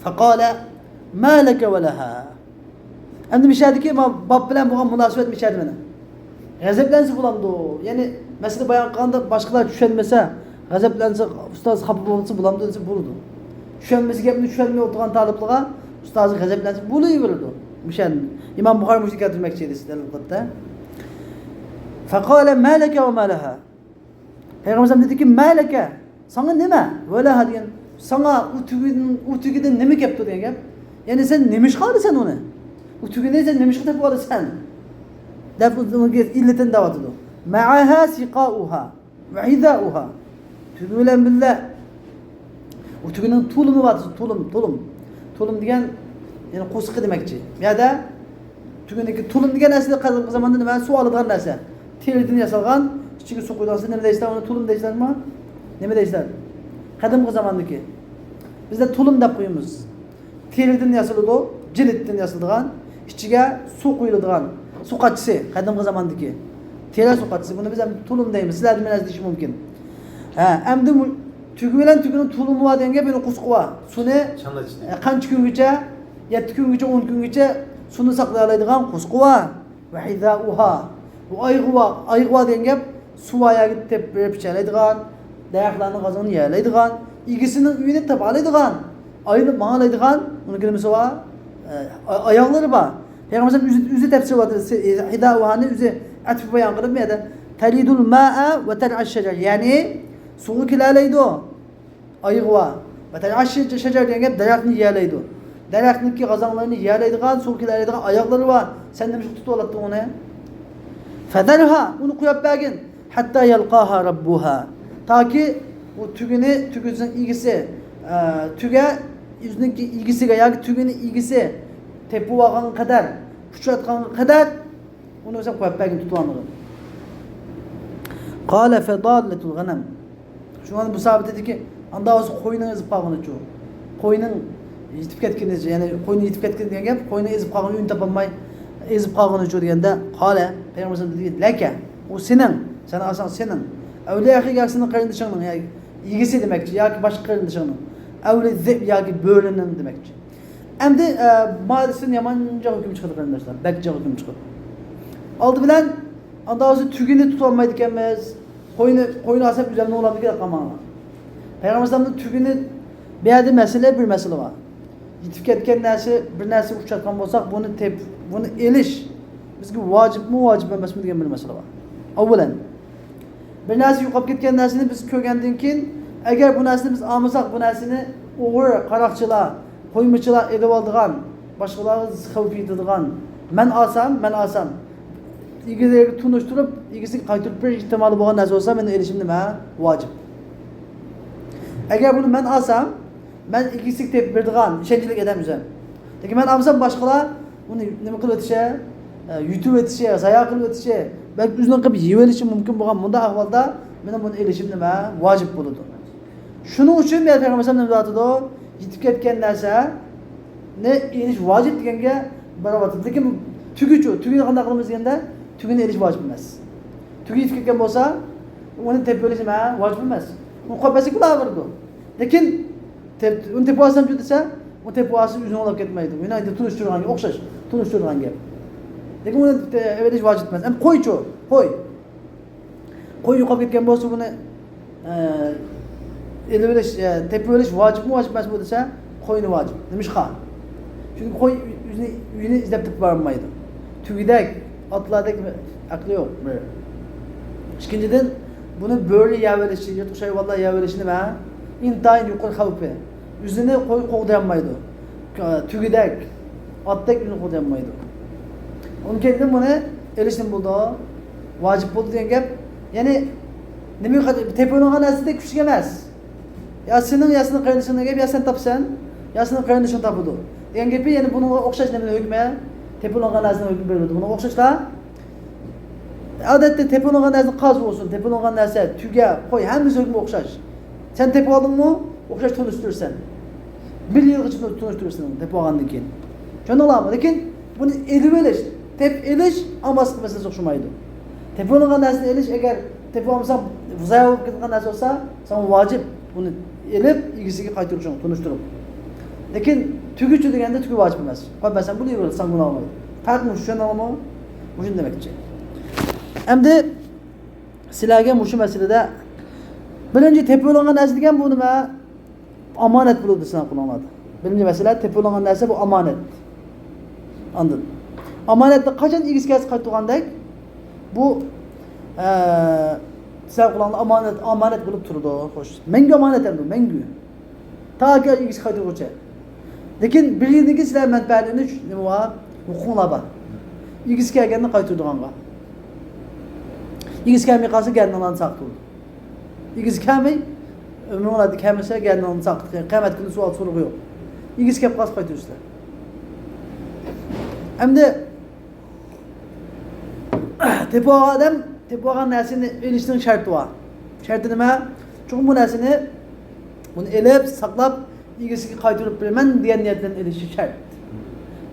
Faqala ma laka va laha. Endi mishadiki bob bilan bo'lgan munosabat mishadi mana. G'azablansa bo'lamdi. Ya'ni masala bayon qilganda boshqalar tushunmasa, g'azablansa, ustoz xafa bo'lsa bo'lamdi desa bo'ladi. Tushunmasa gapni tushunmay o'tirgan taliblarga ustozi g'azablansa bo'laveradi. Mishan Imom Buxoriy mushuk keltirmoqchi edi dalil qildi. Faqala ma laka va ma laha. Payg'ambar dediki ma laka, sana nima? Va laha degan, sana u tugidan nima kelibdi degan gap. Ya'ni sen nima ish qilasan uni? U tugini sen nima ish qilib olasan? Deb unga illatini da'vatidi. Ma'aha siqauha va hidauha. Tugi bilan birga u tugining tulumi bor, tulum, tulum. Tulum degan ya'ni qo'siqi demakchi. Bu yerda tuginiki tulum degan aslida qadimgi zamonda nima suv oladigan narsa. Teridan yasalgan, ichiga suv quyadigan. Nima deysizlar uni, tulum deysizlarmi? Nima deysizlar? Qadimgi zamondagi. Bizda tulum deb qo'yamiz. Teridan yasaladi, jiliddan yasaladigan, ichiga suv quyiladigan suv qachisi qadimgi zamondagi. Teri suv qachisi. Buni biz ham tulum deymiz. Sizlar nima deyish mumkin? Ha, endi tugi bilan tugining tulumi bor degan gap, buni qo'siqi bor. Suni qancha kungacha, 7 kungacha, 10 kungacha suvni saqlay oladigan qo'siqi bor. Va hidauha. Bu oyg'i bor, oyg'i bor degan gap suv oyog'i tepib pichalaydigan, daraxtlarning qozig'ini yeyalaydigan, egisining uyini topa oladigan, oyini manga oladigan, uni nimasi bor? Oyoqlari bor. Payg'ambar o'zi tafsir qilyapti. Hidauhani o'zi atf bayon qilib bu yerda talidul maa va tar'ash shajar, ya'ni suvni kelalaydi, oyig'i bor. Va tar'ash shajar degan gap daraxtni yeyalaydi. Daraxtniki g'azonlarini yeyalaydigan, suv kelalaydigan oyoqlari bor. Sen nima tutib olading uni? Fadarha, uni qo'yib bergin. Hatta yalqaha rabbuha. Toki u tugini, tugisining egisi, tuga o'ziniki egisiga yoki tugini egisi tepib olgan qadar, uchratgan qadar uni o'zi qo'yib bergin, tutib olmagan. Qala fadallatul g'anam. Shundan bu sahoba dediki, anda o'zi qo'yning ezib qolgani-chu. Qo'yning yetib ketgani, ya'ni qo'yning yetib ketgani degan gap, qo'yning ezib qolgani, uyini topolmay ezib qolgani-chu deganda, qala payg'ambar dedi, laka, u sening, sen olsang sening. Avliya axiga sening qarindishingning, ya'ni egisi demakchi yoki boshqa qarindishingning. Avli zib yoki bo'rining demakchi. Endi malisin yomonca hukm chiqadi qarindoshlar, bakja hukm chiqadi. Oldi bilan anda o'zi tugini tutolmaydi ekanmiz. Qo'yni olsak o'zimni o'lamdiga qolmanglar. Payg'ambar alayhisalomning tugini bu yerda masala bir masala bor. Yetib ketgan narsa, bir narsa uchratgan bo'lsak, buni buni elish bizga vojibmi, vojib emasmi degan bir masala bor. Avvalan, bir narsa yo'qolib ketgan narsani biz ko'rgandan keyin, agar bu narsani biz olmasak, bu narsani o'g'ri, qaroqchilar, qo'ymachilar elib oldigan, boshqalarga xavf yetadigan, man olsam, egasiga tunishtirib, egasiga qaytarib berish ehtimoli bo'lgan narsa bo'lsa, meni elishim nima? Vojib. Agar buni man olsam, man egasiga tepib beradigan ishonchlik odam o'zim. Lekin man olsam boshqalar uni nima qilib o'tishi, yutib o'tishi, zayo qilib o'tishi, balki o'zini qilib yeb olishi mumkin bo'lgan bunday ahvolda meni buni elishim nima? Vojib bo'ladi. Shuning uchun men payg'ambar nima deydi? Yetib ketgan narsani elish vojib deganga barobar. Lekin tugichu, tugini qanday qilamiz deganda, tugini elish vojib emas. Tugi yetib ketgan bo'lsa, uni tepib olish nima? Vojib emas. Uni qo'yib bersak bo'laveradi. Lekin uni tepib olsam desa, uni tepib olsa o'zini olib ketmaydi. Uni endi tunishtirganga o'xshash, tunishtirgan gap. Lekin uni elish vojib emas. Endi qo'ychu, qo'y. Qo'y yo'qolib ketgan bo'lsa, buni elib olish, tepib olish vojibmi, vojib emasmi desa, qo'yni vojib. Nimishqa? Chunki qo'y o'zini uyini izlab topib bormaydi. Tugidak, otlardek aqli yo'q. Bir. Ikkinchidan, buni bo'ri yeb olishi, yirtqich hayvonlar yeb olishi nima? Intayin yuqori xavfi. O'zini qo'y qo'g'dayolmaydi. Tugidak, otdek o'zini qo'g'dayolmaydi. Undan keyin buni elishni bo'ldi. Vojib bo'ldi degan gap, ya'ni nima tepilingan narsada kuchli emas. Ya sening, ya sening qarindoshingning gap, ya sen topsan, ya sening qarindoshing topadi. Degan gapi, ya'ni bunga o'xshash nima hukmi? Tepilingan narsaning hukmi beriladi. Bunga o'xshashlar odatda tepilingan narsa qoz bo'lsin, tepilingan narsa tuga, qo'y, hammasi hukmi o'xshash. Sen tepib oldingmi, o'xshash tunishtirsan. Bir yilgacha tunishtirsan tepib olgandan keyin. Tushundinglarmi? Lekin buni elib olish, tep elish olmaslik masalasi o'xshamaydi. Tepib olingan narsani elish, agar tepib olmasang, zayo bo'lib ketgan narsa bo'lsa, sen vojib buni elib egasiga qaytarishing, tunishtirib. Lekin tugichu deganda tugi vojib emas. Qo'ymasang buni yeyversan, gunoh bo'lmaydi. Farqmi tushundingmi? Shuni demakchi. Endi sizlarga shu masalada birinchi tepib olingan narsa degan bu nima? Omonat bo'ladi sizlar qo'linglarda. Birinchi masala tepib olingan narsa bu omonat. Andin. Omonatni qachon egasiga qaytgandek bu sizlar qo'linglarda omonat bo'lib turdi. Xo'sh, menga omonat endi, menga. Toki egasiga qaytguncha. Lekin bir yildan keyin sizlar manfaatlanish nima bor? Huquqlar bor. Egasi kelganda qaytardiganga. Egasi kelmay qolsa gandinglarni saqlaydi. Egasi kelmay, umringlarda kelmasa gandinglarni saqlaydi. Qiyomat kuni savol so'rig'i yo'q. Egasi kelib qolsa qaytarsizlar. Endi tepib olgan odam tepib olgan narsani elishning sharti bor. Sharti nima? Chunki bu narsani buni elib, saqlab egasiga qaytarib beraman degan niyat bilan elishi shart.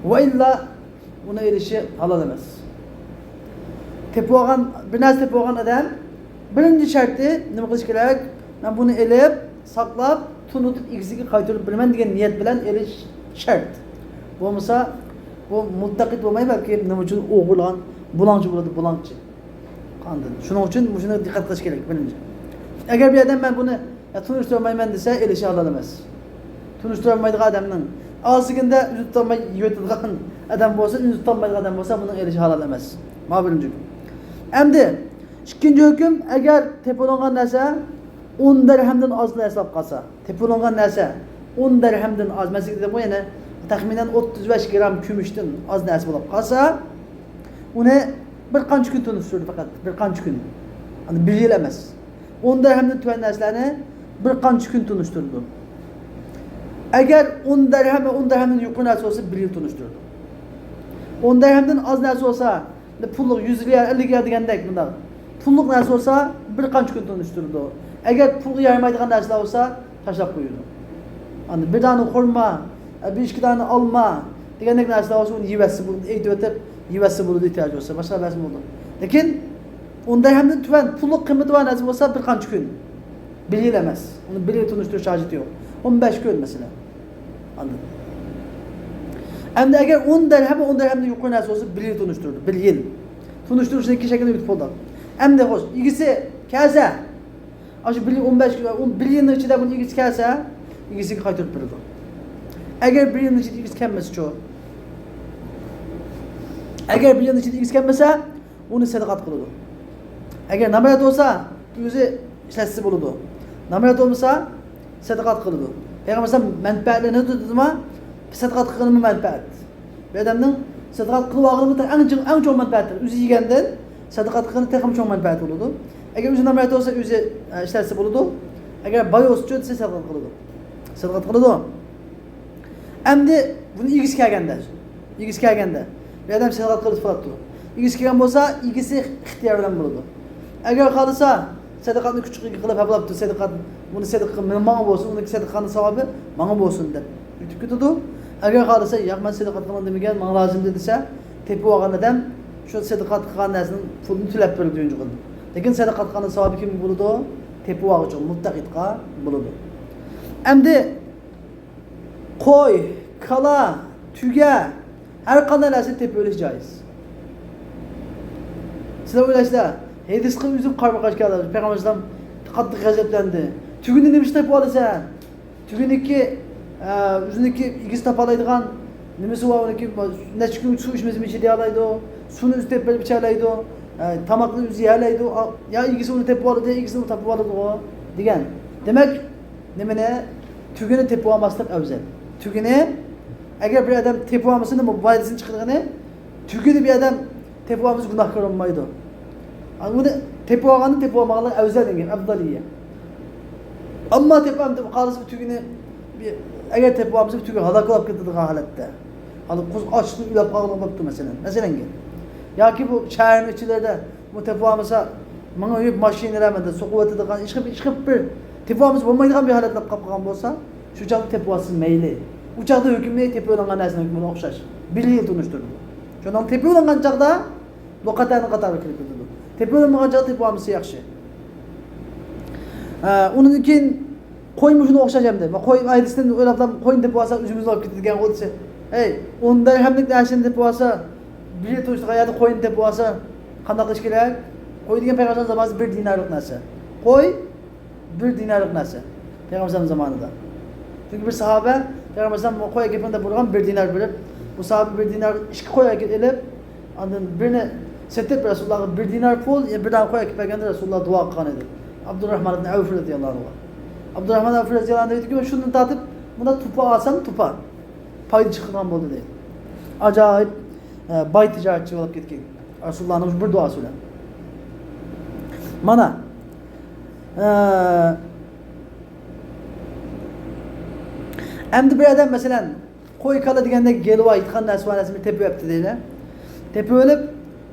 Va illa uni elishi halol emas. Tepib olgan, bir narsa tepib olgan odam birinchi sharti nima qilish kerak? Men buni elib, saqlab, tunutib egasiga qaytarib beraman degan niyat bilan elish shart. Bo'lmasa bu muttaqid bo'lmay, balki nima uchun o'g'irlagan bulangchi bo'ladi, bulangchi. Qanday? Shuning uchun shunga diqqat qilish kerak birinchi. Agar bir odam men buni tunishtirmayman desa, elishi halol emas. Tunishtirolmaydigan odamning ozligida o'zi tutolmay yeyotgan odam bo'lsa, o'zi tutolmaydigan odam bo'lsa, buning elishi halol emas. Ma birinchi hukm. Endi ikkinchi hukm, agar tepilingan narsa 10 dirhamdan oz narsa bo'lib qolsa, tepilingan narsa 10 dirhamdan oz, masalan, bu yana taxminan 35 gram kumushdan oz narsa bo'lib qolsa, uni bir qancha kun tunishtirdi faqat, bir qancha kun. Ya'ni bir yil emas. 10 dirhamdan tuvan narsalarni bir qancha kun tunishtirdi. Agar 10 dirham va 10 dirhamdan yuqori narsa bo'lsa, bir yil tunishtirdi. 10 dirhamdan oz narsa bo'lsa, pullik 100 riyal, 50 riyal degandek bunday. Pullik narsa bo'lsa, bir qancha kun tunishtirdi. Agar pulga yaramaydigan narsalar bo'lsa, tashlab qo'yadi. Endi bir dona xurmo, bir ikki dona olma degandek narsalar bo'lsa, uni yevasi bo'ladi, aytib o'tib, yevasi bo'ladi ehtiyoj bo'lsa, boshqa narsa bo'ladi. Lekin 10 dirhamdan tuvan pullik qiymati bor narsa bo'lsa, bir qancha kun. Bir yil emas. Uni bir yil tunishtirish hojati yo'q. 15 kun masalan. Anladın. Endi agar 10 dirham, 10 dirhamdan yuqori narsa bo'lsa, bir yil tunishtirdi, bir yil. Tunishtirishni ikki shaklda yutib bo'ldi. Endi xo'sh, egisi kelsa, shu bir yil 15 kun, 1 yilning ichida buni egisi kelsa, egisiga qaytarib beradi. Agar bir yilning ichida egisi kelmasa-chu? Agar bir yilning ichida egisi kelmasa, uni sadaqat qiladi. Agar namarat bo'lsa, o'zi ishlatsa bo'ladi. Namarat bo'lmasa, sadaqat qiladi. Payg'ambar manfaatini dedimi? Sadaqat qilganmi manfaat. Bir odamning sadaqat qilib olganmi eng cho'ng manfaatdir. O'zi yegandan sadaqat qilgani texmi cho'ng manfaat bo'ladi. Agar o'zi namarat bo'lsa, o'zi ishlatsa bo'ladi. Agar boy bo'lsa, desa sadaqat qiladi. Sadaqat qiladi. Endi buni egisi kelganda, egisi kelganda bir odam sadaqat qilib turibdi. Egisi kelgan bo'lsa, egisi ixtiyor bilan bo'ladi. Agar xohlasa, sadaqatni kuchuk qilib hablabdi, sadaqat buni sadaqa menga bo'lsin, uniki sadaqaning savobi menga bo'lsin deb o'tib ketadi. Agar xohlasa, yo'q, men sadaqat qilaman demagan, menga lozim desa, tepib olgan odam shu sadaqat qilgan narsaning pulini to'lab beradi uyunchi qildi. Lekin sadaqat qilgan savobi kimga bo'ladi? Tepib olg'uchi muttaqidga bo'ladi. Endi qo'y, kala, tuga har qanday narsani tepib olish joiz. Sizlar o'ylaysizlar, hadis qilib uzib qarama-qarshi keldi. Payg'ambar alayhisalom qattiq g'azablandi. Tugini nima topib olasan? Tuguniki o'ziniki egisi topa oladigan nimasi bor, uniki necha kun suv ichmasam ichida olaydi, suvni o'zi tepib olib icha oladi, tomoqni o'zi yeyalaydi, yo egisi uni tepib oladi, egisi uni topib oladi degan. Demak, nimani tugini tepib olmaslik afzal. Tugini agar bir odam tepib olmasa, nima foydasini chiqadigani, tugini bir odam tepib olmasa gunohkor bo'lmaydi. Uni tepib olganni tepib olmaganlik afzal degan, afzaliya. Ammo tepib olmasa qolsa tugini agar tepib olmasa tugi halok bo'lib ketadigan holatda. Hali quz ochni uylab qolgan bo'libdi masalan. Masalan, yoki bu shaharning ichlarida bu tepib olmasa menga yuk mashinalar menda so'qib o'tadigan ish qilib bir tepib olmasa bo'lmaydigan bir holatlar qolib qolgan bo'lsa, shu chog'da tepib olsa mayli. U chog'da hukmi tepib olingan narsaning hukmiga o'xshash. Bir yil tunishtirdi. Shundan tepib olingan chog'da luqatani qatori kirib ketadi. Tepib olinmagan chog'da tepib olmasa yaxshi. Undan keyin qo'ymi shuni o'xshash hamda. Qo'y aydisdan o'ylab qo'yni tepib olsa o'zimizni olib ketadigan bo'lsa, ey, 10 dirhamlik narsani tepib olsa, bir yil tunishtirgan yerda qo'yni tepib olsa, qanday qilish kerak? Qo'y degan payg'ambar zamonida 1 dinarlik narsa. Qo'y 1 dinarlik narsa. Payg'ambar zamonida. Chunki bir sahoba payg'ambar qo'y kelganda bo'lgan 1 dinar berib, bu sahoba 1 dinar 2 qo'y elib, ondan birini setib Rasulullohga 1 dinar pul, bir dona qo'y kelib berganda Rasululloh duo qilgan edi. Abdurrahman ibn Avf radhiyallohu anhu. Abdurrahman Avf radhiyallohu anhu dediki, shundan tortib bunda tupa olsam tupa foyda chiqadigan bo'ldi deydi. Ajoyib boy tijoratchi bo'lib ketgan. Rasulullohning bir duosi bilan. Mana endi bir odam masalan qo'y kala deganda gelva aytgan narsani tepib yopti deydi. Tepib olib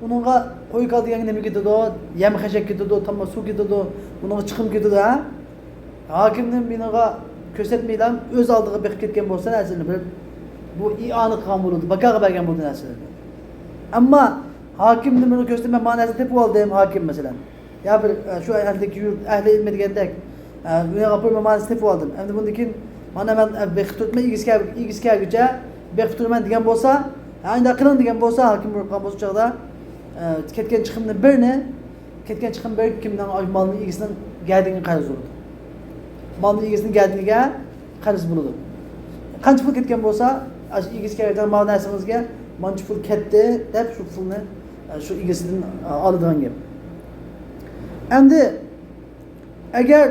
uningga qo'y kala deganga nima ketadi? Yem xashak ketadi, tomma suv ketadi, uningga chiqim ketadi, ha? Hokimning biniga ko'rsatmaydi, o'z oldiga beqib ketgan bo'lsa narsani bilib, bu ioni qilgan bo'ladi, bakaga bergan bo'ldi narsani. Ammo hokim nimani ko'rsatmay, men narsani tepib oldim, hokim masalan. Ya bir shu ahdagi yurt ahli ilmi degandek, unga qo'yib men narsani tepib oldim. Endi bundan keyin mana men beqib turibman, egisi kelguncha beqib turman degan bo'lsa, endi qiling degan bo'lsa, hokim bo'lib qolgan bo'lsa chog'da ketgan chiqimni birini, ketgan chiqim bir kimdan molni egisining gardiniga qarz bo'ladi. Molni egisining gardiniga qarz bo'ladi. Qancha pul ketgan bo'lsa, egisi kelgan mol narsangizga mancha pul ketdi deb shu pulni shu egisidan oladigan gap. Endi agar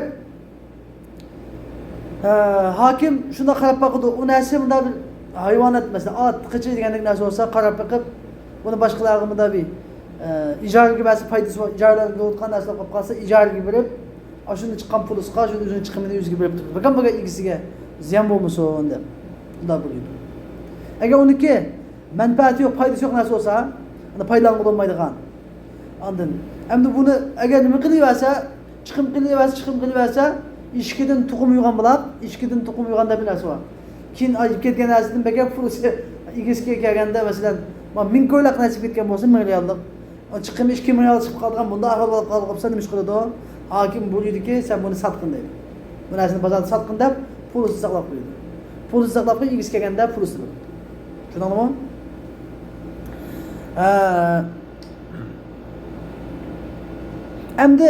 hokim shunda qarab boqadi, u narsa bunda bir hayvonot masalan ot, qichi degandek narsa bo'lsa, qarab boqib, buni boshqalarga bunda bir ijaraga bersa foydasi bor, ijaraga o'tgan narsalar qolib qolsa, ijaraga berib, shuni chiqqan pulisiga, shuni o'zini chiqimini o'ziga berib turibdi. Bakam baga egisiga ziyon bo'lmasin deb. Bunday bo'ladi. Agar uniki manfaati yo'q, foydasi yo'q narsa bo'lsa, unda foydalanib bo'lmaydigan. Ondan endi buni agar nima qilaversa, chiqim qilaversa, chiqim qilaversa, eshikdan tuxum yug'an bo'ladi, eshikdan tuxum yug'an deb bir narsa bor. Keyin ayib ketgan narsadan bakam pulisi egisiga kelganda, masalan, 1000 ko'ylak nasib ketgan bo'lsa, 1000 riyallik. Chiqim 2000 riyal chiqib qolgan, bunda ahvol bo'lib qolsa nima ish qiladi? Hokim bo'laydiki, sen buni satqin deydi. Bu narsani bozorda satqin deb pulini saqlab qo'yadi. Pulini saqlab qo'yib, egisi kelganda pulini beradi. Tushundingmi? Endi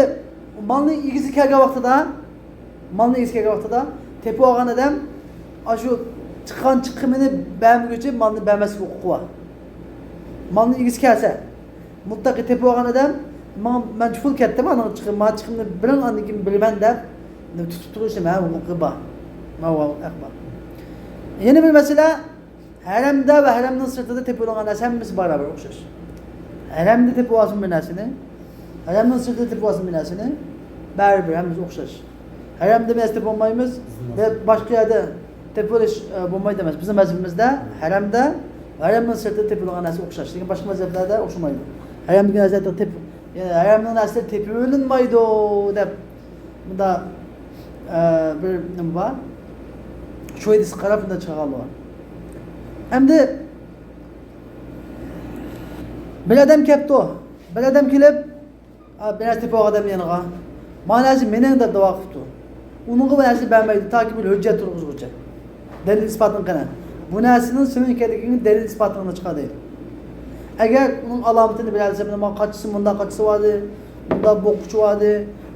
molning egisi kelgan vaqtida, molning egisi kelgan vaqtida tepib olgan odam shu Chiqqan chiqimini bermiguchi molni bermaslik huquqi bor. Molni egisi kelsa, mutlaqo tepib olgan odam man pul ketdim, ana chiqim, man chiqimni biring, andan keyin bilaman deb tutib turish nima huquqi bor. Bor. Yana bir masala, haramda va haramning sirtida tepilgan narsa hammasi barobar o'xshash. Haramda tepib olsin bir narsani, haramning sirtida tepib olsin bir narsani, baribir hammasi o'xshash. Haramda narsa tepib olmaymiz va boshqa yerda tepilish bo'lmaydi emas. Bizning mazhabimizda haramda va haramning sirtida tepilgan narsa o'xshash. Lekin boshqa mazhablarda o'xshamaydi. Haramdagi narsa tep, ya'ni haramning narsa tepilinmaydi deb bunda bir nima bor. Shu hadisga qarab bunda chiqargan. Endi bir odam kelibdi. Bir odam kelib, bir narsa tepib olgan odam yoniga, "Mana mening" deb da'vo qilibdi. Uningga bu narsa bermaydi, toki bir hujjat turg'izguncha. Dalil isbotini qana. Bu narsaning sening ekanligini dalil isbotini chiqar deydi. Agar uning alomatini bilsa, nima qachisi bunda qachisi bordi, bunda bo'qquchi bordi,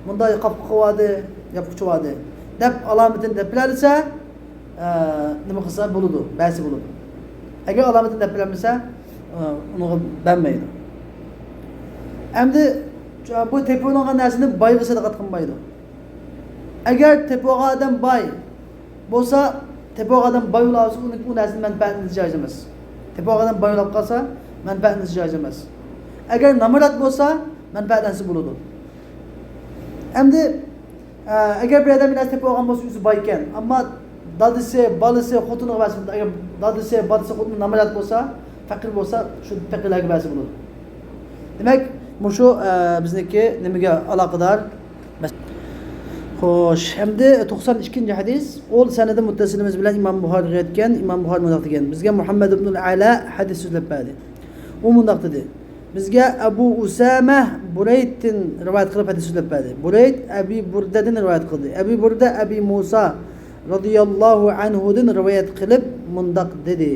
bunda qopqi bordi, yopquchi bordi deb alomatini deb bilsa, nima qilsa bo'ladi, ba'zi bo'ladi. Agar alomatini deb bilmasa, uni bermaydi. Endi bu tepilgan narsani boyga sadaqa qilmaydi. Agar tepilgan odam boy bo'lsa, tepilgan odam boy bo'lsa, uni u narsani manfaatini joiz emas. Tepilgan odam boy bo'lib qolsa, manfaatini joiz emas. Agar namorat bo'lsa, manfaatlansa bo'ladi. Endi agar bir odam narsa tepilgan bo'lsa, o'zi boy ekan, ammo dadasi, bolasi, xotini bersin, agar dadasi, bolasi, xotini namorat bo'lsa, faqir bo'lsa, shu faqirlarga bersa bo'ladi. Demak, bu shu bizniki nimaga aloqador? Xo'sh, endi 92-hadis, ol sanadi muttasilimiz bilan Imom Buxoriy aytgan, Imom Buxoriy mundoq degan. Bizga Muhammad ibn al-Ala hadis so'zlab berdi. U mundoq dedi. Bizga Abu Usama Burayddan rivoyat qilib hadis so'zlab berdi. Burayd Abi Burdadan rivoyat qildi. Abi Burda Abi Musa radhiyallohu anhudan rivoyat qilib mundoq dedi.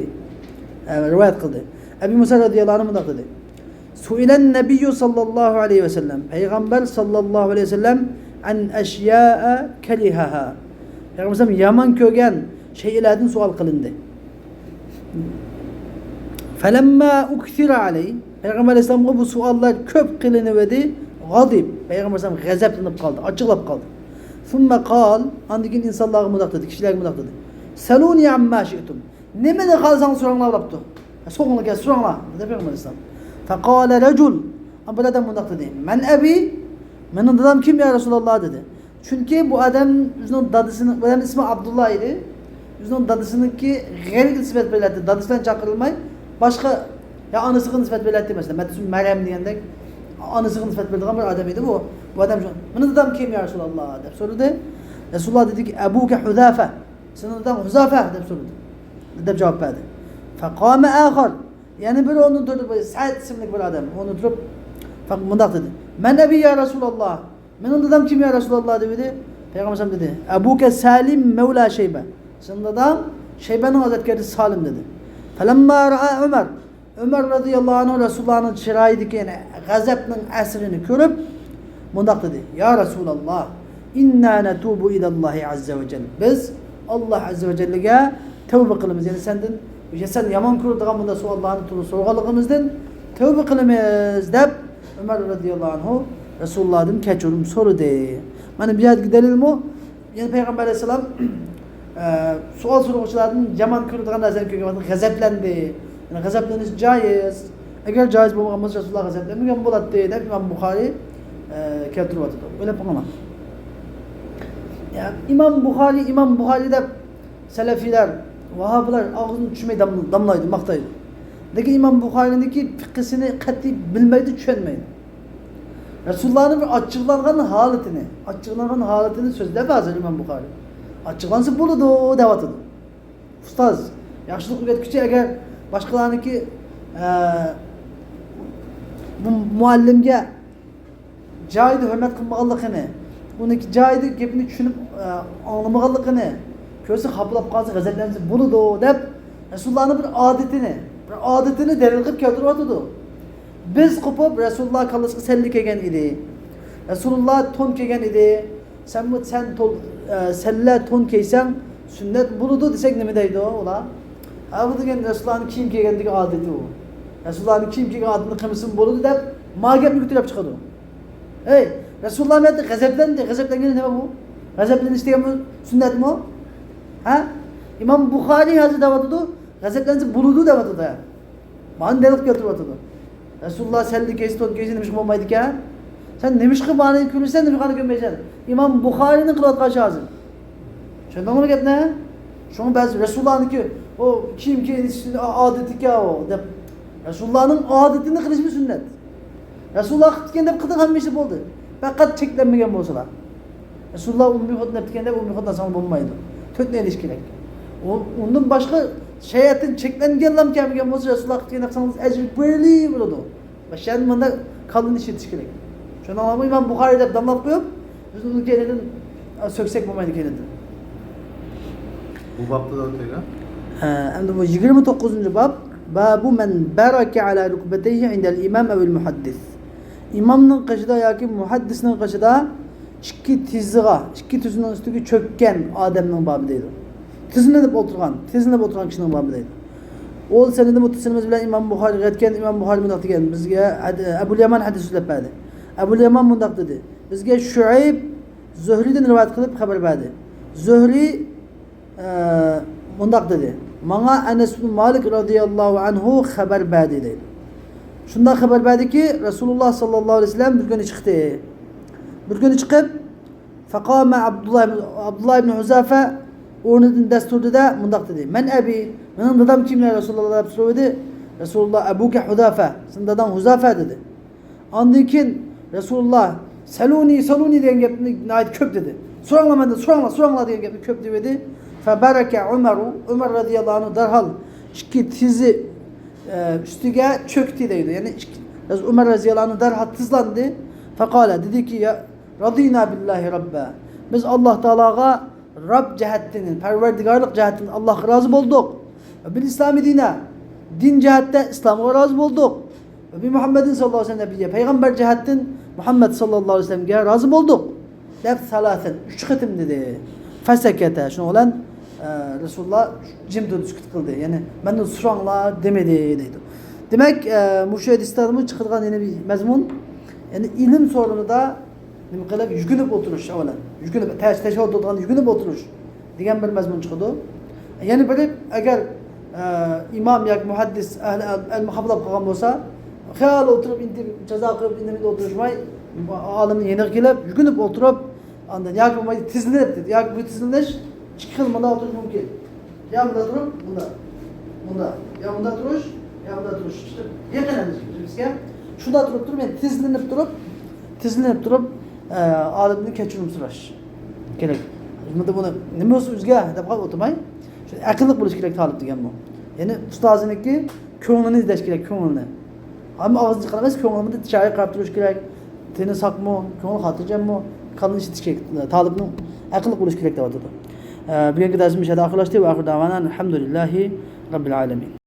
Rivoyat qildi. Abi Musa radhiyallohu anhu mundoq dedi. Suilan nabiyyu sallallohu alayhi vasallam. Payg'ambar sallallohu alayhi vasallam an ashya'a karihaha. Payg'ambar yomon ko'rgan shaylardan savol qilindi. Falamma ukthira alay. Payg'ambar alayhissalomga bu savollar ko'p qilinib edi. G'adib. Payg'ambar alayhissalom g'azablanib qoldi, ochiqlab qoldi. Thumma qol, andan keyin insonlarga mundoq dedi, kishilarga mundoq dedi. Saluni amma shi'tum. Nimani xohlasangiz so'ranglar debdi. So'nglar kelsa so'ranglar dedi Payg'ambar alayhissalom. Faqala rajul. Bir odam mundoq dedi. Man abi? Mening dadam kim ya Rasululloh dedi. Chunki bu odam o'zining dadasining, bu odamning ismi Abdulloh edi. O'zining dadasiniki g'ayriga nisbat beriladi. Dadasi bilan chaqirilmay, boshqa ya onasiga nisbat beriladi masalan. Matsun Maryam degandek onasiga nisbat berilgan bir odam edi bu. Bu odam mening dadam kim ya Rasululloh deb so'radi. Rasululloh dediki, Abuka Huzafa. Sening dadang Huzafa deb so'radi. Deb javob berdi. Faqama axar. Ya'ni bir o'rnidan turib, Sa'd ismli bir odam o'rnidan turib mundoq dedi. Man abi ya Rasululloh. Mening dadam kim ya Rasululloh deb edi. Payg'ambar alayhissalom dedi. Abuka Salim mavla Shayba. Sening dadang Shaybaning ozodkori Salim dedi. Falamma ra'a Umar. Umar radhiyallohu anhu Rasulullohning chiroyidagi, ya'ni g'azabning asrini ko'rib mundoq dedi. Ya Rasululloh, inna natubu ila Allohi azza va jalla. Biz Alloh azza va jallaga tavba qilamiz. Ya'ni sendan, sen yomon ko'radigan bunda savollarni so'rganligimizdan tavba qilamiz deb Umar radhiyallohu anhu Resulullah'dan kechirim so'radi. Mana bu yerdagi dalilmi? Ya'ni Payg'ambar alayhissalom savol so'rovchilardan yomon ko'radigan narsani ko'rgan vaqtida g'azablandi. Ya'ni g'azablanish joiz. Agar joiz bo'lmagan bo'lsa Rasululloh g'azablanmagan bo'ladi deb Imom Buxoriy keltiryotdi. O'ylab qo'yinglar. Ya Imom Buxoriy, Imom Buxoriy deb salafiylar, vahobiylar og'zini tushmay damlaydi, maqtaydi. Lekin Imom Buxoriyniki fiqhisini qat'iy bilmaydi, tushunmaydi. Resulullah'ın bir açıklangan haletini, açıklangan haletini sözde bazen İmam Bukhari. Açıklansa buludu, devatıdı. Ustaz, yaxshılık o'rgatguchi agar boshqalarniki bu muallimga joyida hurmat qilmaganligini, uniki joyida gapini tushunib anglamaganligini ko'rsa xafolab qolsa, g'azablansa bo'ladi deb Rasulullohning bir odatini dalil qilib keltiryotidi. Biz qo'pib Rasululloh kallasiga salla kelgan edi. Rasululloh to'n kelgan edi. Sen bu sen salla to'n kiysang Sünnet buludu desek nima deydi ular? Ha bu degan Resulullah'ın kiyim kiygandagi odati u. Resulullah'ın kiyim kiygan odatini qilmasin bo'ladi deb ma gapni ko'tarib chiqadi. Ey, Resulullah aytdi, g'azablandi. G'azablangani nima bu? G'azablanish degan bu sunnatmi? Ha? İmam Buxoriy hozir deyotidi, g'azablansa bo'ladi deyotidi. Mani dalil keltiryotidi. Resulullah salli keysi, to'n keysi nima ish bo'lmaydi ekan? Sen nima ish qilib mani ko'rsan, nima qilib ko'rmaysan? İmam Buxoriyning qilayotgan ishi hozir. Tushundingmi gapni? Shunga ba'zi Resulullah'niki o kiyim kiyish odati ekan o deb Resulullah'ning odatini qilishmi sunnat? Resulullah qilgan deb qildi, hamma ishi bo'ldi. Faqat cheklanmagan bo'lsalar. Resulullah ummiy xotin deb degan deb ummiy xotin asal bo'lmaydi. To'rtni elish kerak. Undan boshqa shariatdan cheklanganlar kelmagan bo'lsa Resulullah qilgan deb qilsangiz ajr berili bo'ladi. Başan bunda kalın iş yetiş kerak. Shuni anlamı İmam Buxoriy deb damlab qo'yib, biz uni kelidan so'ksak bo'lmaydi kelidan. Bu bobda da o'taylik. Endi bu 29-bob babu men baraka ala rukbatayhi indal imam avil muhaddis. İmamning qishida yoki muhaddisning qishida ikki tiziga, ikki tizining ustiga cho'kkan odamning bobi deydi. Tizlanib o'tirgan, tizlanib o'tirgan kishining bobi deydi. Ol senedi muttasilimiz bilan İmam Buxoriy aytgan, İmam Buxoriy bundoq degan, bizga Abul Yaman hadis so'zlab berdi. Abul Yaman bundoq dedi. Bizga Shuayb Zuhriydan rivoyat qilib xabar berdi. Zuhriy bundoq dedi. Manga Anas ibn Malik radhiyallohu anhu xabar berdi dedi. Shundan xabar berdiki, Rasululloh sallallohu alayhi vasallam bir kuni chiqdi. Bir kuni chiqib, faqama Abdullah ibn Huzafa o'rnidan dasturda mundoq dedi. Men abi, mening dadam kim ya Rasululloh deb so'radi. Rasululloh abuka Huzafa, sen dadang Huzafa dedi. Ondan keyin Rasululloh saluni saluni degan gapni nihoyat ko'p dedi. So'ranglar mendan, so'ranglar, so'ranglar degan gapni ko'p dedi. Fa baraka Umar, Umar radhiyallohu anhu darhol ikki tizi ustiga cho'kdi deydi. Ya'ni Umar radhiyallohu anhu darhol tizlandi. Faqala dediki ya radina billahi robba. Biz Alloh taologa Rab jihatdan, parvardigorlik jihatdan Allohga rozi bo'ldik. Va bil islami dina, din jihatda islomga rozi bo'ldik. Va bi Muhammedin sallallohu alayhi vasallam nabiyya, payg'ambar jihatdan Muhammad sallallohu alayhi vasallamga rozi bo'ldik. Deb salasin 3 qitim dedi. Fasakata, shuni bilan Rasululloh jim turdi, sukut qildi. Ya'ni mendan so'ranglar demadi deydi. Demak, mushu hadislardan chiqadigan yana bir mazmun, ya'ni ilm so'rinida nima qilib yugunib o'tirish avvalan. Yugunib tashahhud o'tirganda yugunib o'tirish degan bir mazmun chiqadi. Yana biri agar imom yoki muhaddis ahli ilm qabul qilgan bo'lsa, xayol o'tirib intim jazo qilib indamay o'tirishmay, olimning yeniga kelib yugunib o'tirib, ondan yoki bo'lmasa tizlanib dedi. Yoki bu tizlanish ikki xil bunda o'tirish mumkin. Ya bunda turib, bunda. Bunda. Ya bunda turish, ya bunda turish. İşte yaqin bizga. Shunda turib turib, yani tizlanib turib, tizlanib turib, olimni kechirim so'rash kerak. Bunda buni nima bo'lsa o'ziga deb qolib o'tirmay, shu aqlli bo'lish kerak talib degan bu. Ya'ni ustoziniki ko'nglini izlash kerak, ko'nglini. Hamma og'izni chiqarmas, ko'nglini chiroyli qarab turish kerak. Teni saqmi, ko'ngli xotirjammi, qalini ishitish kerak. Talibning aqlli bo'lish kerak deb o'tadi. Bugungi darsimiz oxirlashdi va oxir davana alhamdulillahi robbil alamin.